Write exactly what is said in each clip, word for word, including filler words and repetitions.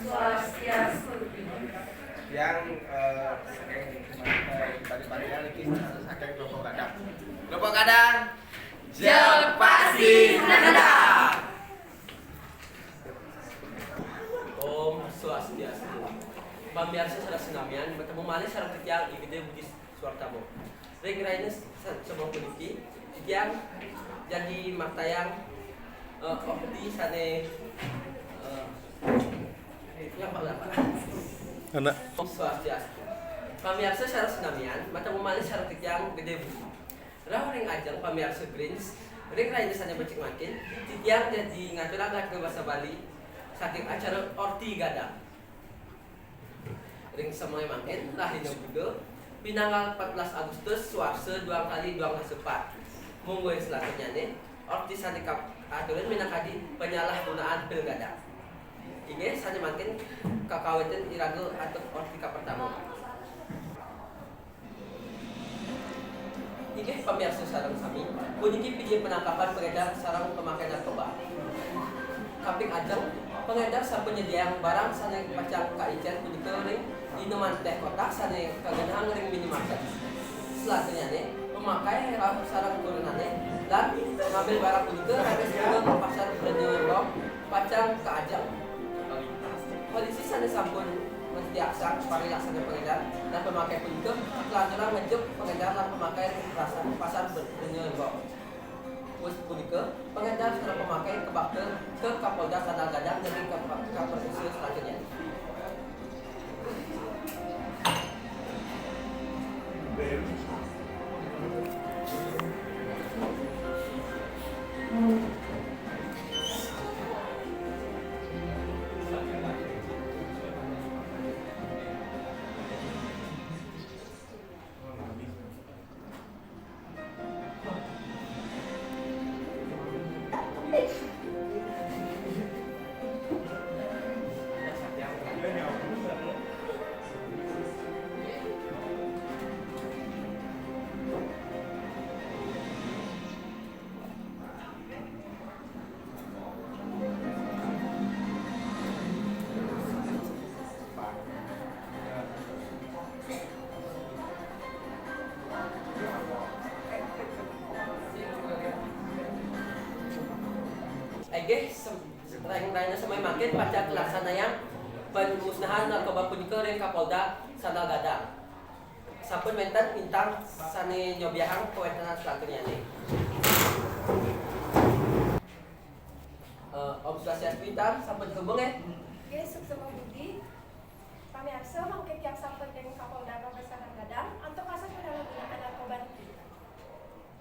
Swastiastu. Yang eh, saking eh, balik-baliknya lagi saking kelompok kadang. Kelompok kadang. Jepasi Nanada. Om Swastiastu. Pamiarsa sareng sinamian, bertemu malih sareng titiang I Gede Budi Suartabo. Ring rahina sa-, samuah puniki, titiang jagi martayang eh, orti sane eh, yang apa? Anak. Om Swastiastu. Pamiarsa sareng sinamian, bertemu malih sareng titiang Gede Budi. Rauh ring ajeng pamiarsa Greens, ring rahina sane becik mangkin, titiang jagi ngaturang gatra basa Bali saking acara Orti Gadang. Ring sami mangkin, rahina Buda, pinanggal patbelas Agustus, warsa duang tali duang dasa pat. Mungguing selanturnyane, orti sane kap-, aturang minangkadi penyalahgunaan pil gadang. Inggih, sane mangkin kakawitin iraga antuk orti kapertama. Inggih pamiarsa sareng sami, puniki video penangkapan pengedar sareng pemakai narkoba. Kaping ajeng, pengedar sampun nyediaang barang sane pacang kaicen punika ring dina manteh kotak sane kagenahang ring minimarket. Selanturnyane, pemakai rauh sareng kurenane lan ngambil barang punika raris budal ka pasar Brenyo Lembong pacang kaajeng. Polisi sane sampun ngantiaksang parilaksana pengedar lan pemakai punika kalanturang ngejuk pengedar lan pemakai pasar, pasar Brenyo Lembong. Wus punika, pengedar sareng pemakai kabakta ka Kapolda Sandal Gadang jagi ka, ka proses selanturnya. Inggih, sem-, ring rahina sami mangkin pacang kalaksanayang pemusnahan narkoba punika ring Kapolda Sandal Gadang. Sampun wenten Intang sane nyobiahang kawentenan salanturnyane. Eh, Om Swastiastu, Intang, sampun terhubung, eh? Nggih, suksma Budi. Pamiarsa, mangkin tiang sampun ring Kapolda Provinsi Sandal Gadang antuk kasus penyalahgunaan narkoba niki.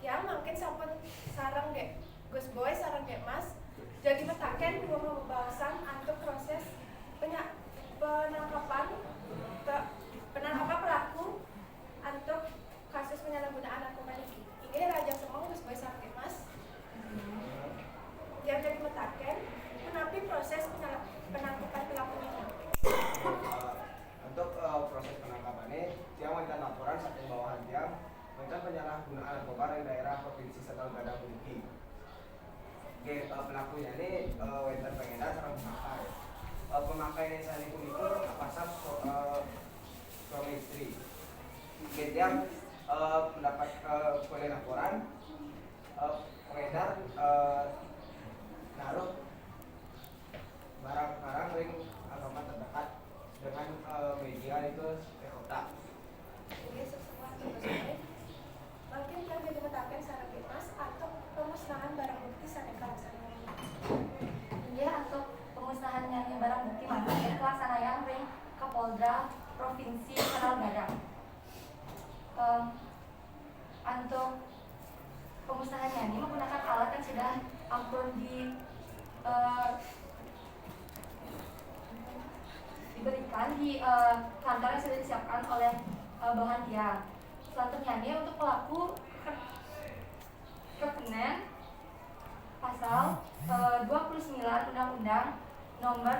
Tiang mangkin sampun sareng Dek Gus Boy sareng Dek Mas jagi mataken dua bebaosan antuk proses penya-, penangkapan pe-, penangkapan pelaku antuk kasus penyalahgunaan narkoba niki. Inggih, rahajeng semeng Gus Boy sareng Dek Mas. Tiang jagi mataken, punapi proses penyala-, penangkapan pelakunya niki? Untuk eh, proses penangkapane, tiang wenten laporan saking bawahan tiang, wenten penyalahgunaan narkoba ring daerah Provinsi Sandal Gadang puniki. Nggih, eh, pelakunyane eh, wenten pengedar sareng pemakai. Eh, pemakai sane punika kapasang su-, eh, suami istri. Nggih, tiang eh, mendapat eh, polih laporan, eh, pengedar eh, naruh barang-barang ring alamat terdekat dengan eh, media itu teh kotak. Inggih, suksma Gus Boy. Mangkin tiang jagi mataken sareng Dek Mas antuk pemusnahan barang bukti sane kalaksanayang. Inggih, antuk pemusnahannyane barang bukti mangkin kalaksanayang ring Kapolda Provinsi Sandal Gadang. Em, antuk pemusnahannyane menggunakan alat yang sudah ampun di, eh, diberikan di, eh, kantor yang sudah disiapkan oleh, eh, bawahan tiang. Selanjutnya, ini untuk pelaku ke-, kekenen pasal, eh, dua puluh sembilan Undang-Undang Nomor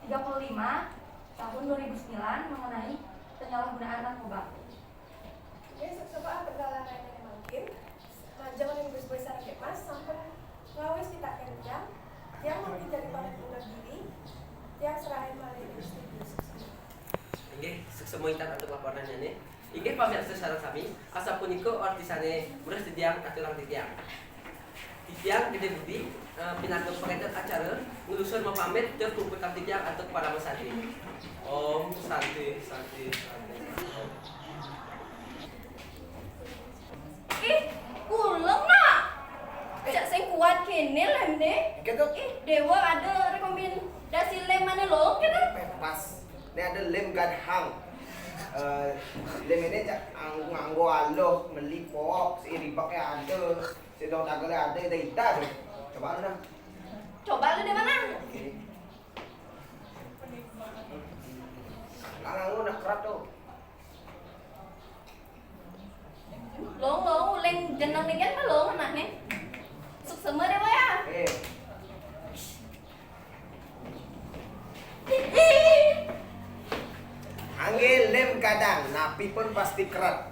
tiga puluh lima Tahun dua ribu sembilan mengenai penyalahgunaan narkoba. Nggih, suksma, atur kalih rahina mangkin. Majeng ring Gus Boy sareng Dek Mas sampun ngawis pitaken tiang. Tiang mangkin jagi pamit undur diri. Tiang serahin Intan antuk laporannya nih. Inggih pamiarsa sareng sami, asapunika ortisane mres titiang aturang titiang. Titiang Gede Budi, eh, pinantuk pengenter acara, ngelusur mapamit tur puputang titiang antuk parama santi. Om santi, santi, santi. Ih, uleng nak. Cak sing kuat kene lem deh. Gitu. Ih, Dewa ada rekomendasi lem mana lo kene? Pas. Ini ada lem gadhang. Eh, lem ini cak ang- nganggo aluh, meli pok, si ribaknya ada, si dong tagelnya ada, ada ida tuh. Coba lu dah. Coba lu di mana? Oke. Lah nganggo nak kerat tuh. Long long uleng jeneng nih kan belum anaknya. Suksema deh ya. Eh. Angge lem gadhang, napi pun pasti kerat.